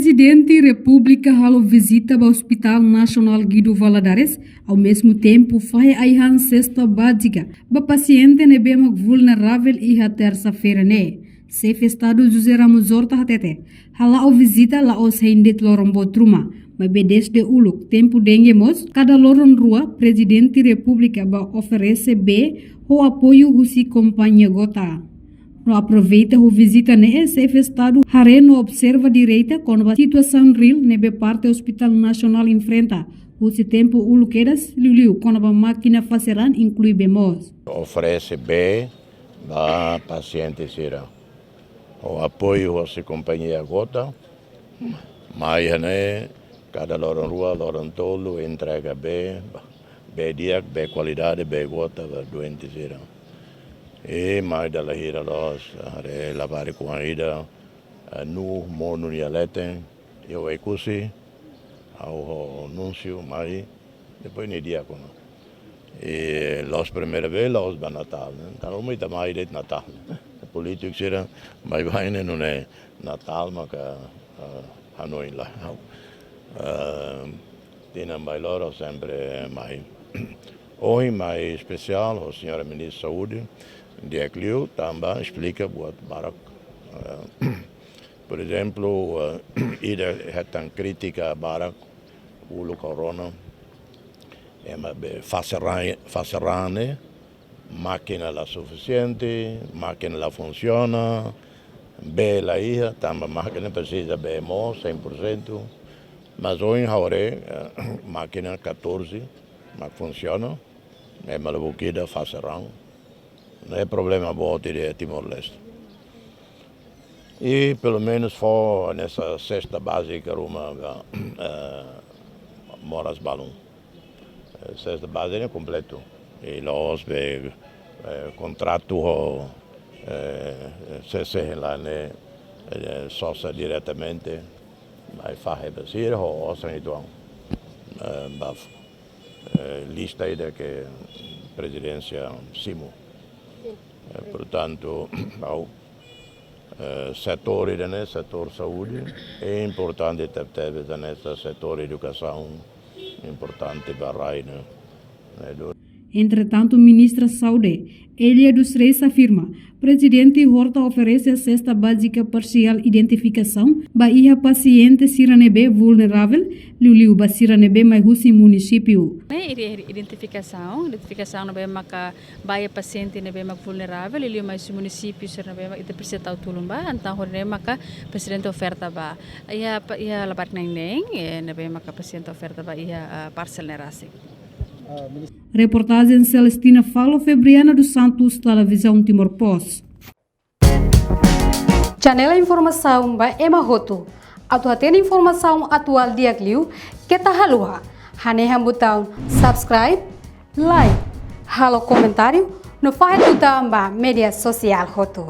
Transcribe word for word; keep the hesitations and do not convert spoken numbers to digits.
Prezidente Repúblika halo vizita ba Hospital Nasionál Guido Valadares, ao mesmo tempo fahe ai-han sesta bázika ba pasiente ne'ebé mak vulneravel iha tersa-feira ne'e. Xefe Estadu José Ramos Horta hatete, hala'o vizita la'ós hein de'it loron boot ruma, maibé dezde uluk tempu dengue mós, kada loron rua Prezidente Repúblika bá oferese bee ho apoiu husi kompañia gota. No aproveita ho vizita ne'e, Xefe Estadu haree no observa direta kona-ba situasaun reál ne'ebé parte Hospital Nasionál enfrenta husi tempu uluk kedas, liuliu kona-ba mákina fase raan inklui bee mós. Oferese bee ba pasiente sira. Ho apoiu husi kompañia gota, mai iha ne'e kada loron rua, loron tolu entrega bee, bee di'ak, bee kualidade, bee gota ba doente sira. I mai dala hira loos, haree labarik-oan ida, eh, nuu monu nia leten, iha Oekusi, ha'u ho Núncio mai, depois nia di'ak ona. I loos primeira vez, loos ba Natál, ne'e? Entaun, ita mai de'it Natál, ne'e? Polítiku sira, mai baibain ne'e, nune'e Natál maka, ah, hanoin lae. Ah, tinan bainhira loos sempre mai. Ohin mai espesiál, ho señora Ministra Saúde, di'ak liu, tanba esplika buat barak. Ah, por ezemplu, eh, ida hetan krítika barak, uluk korona, ema bee fase raan, fase raan ne'e, mákina la sufisiente, mákina la funsiona, bee la iha, tanba mákina presiza bee mós, cem por cento. Mas ohin ha'u haree, eh, mákina catorze, mak funsiona, ema la buka ida fase raan. Ne'e problema boot ida iha Timor-Leste. I pelumenus fó hanesan sesta bázika ruma, eh, moras balun. Eh, sesta bázika ne'e kompletu. I loos bee, eh, kontratu ho, eh, C C lae ne'e, eh, sosa diretamente, mai fahe ba sira ho osan uitoan, eh, ba, eh, lista ida ke Prezidénsia simu. Eh, portantu, ha'u, eh, setór ida-ne'e, setór saúde, é importante tebetebes, hanesan setór edukasaun, importante ba rai ne'e, ne'e du- Entretantu, Ministra Saúde, Elia dos Reis afirma, Prezidente Horta oferese sesta bázika parsiál identifikasaun ba iha pasiente sira ne'ebé vulneravel, liuliu ba sira ne'ebé mai husi munisípiu. Ne'e ide-, identifikasaun, identifikasaun ne'ebé maka ba iha pasiente ne'ebé mak vulneravel, liuliu mai husi munisípiu sira ne'ebé mak ita presiza tau tulun ba, entaun hodi ne'e maka Prezidente oferta ba. Iha pa-, iha labarik na'in-neen, eh, ne'ebé maka Prezidente oferta ba iha, ah, parsiál ne'e rasik. Reportajen Celestina Falo, Febriana dos Santos, Televizaun Timor Post. Channel informasaun ba ema hotu. Atu hatene informasaun atuál di'ak liu, keta haluha hanehan butaun subscribe, like, halo komentáriu, no fahe tutan ba média sosiál hotu.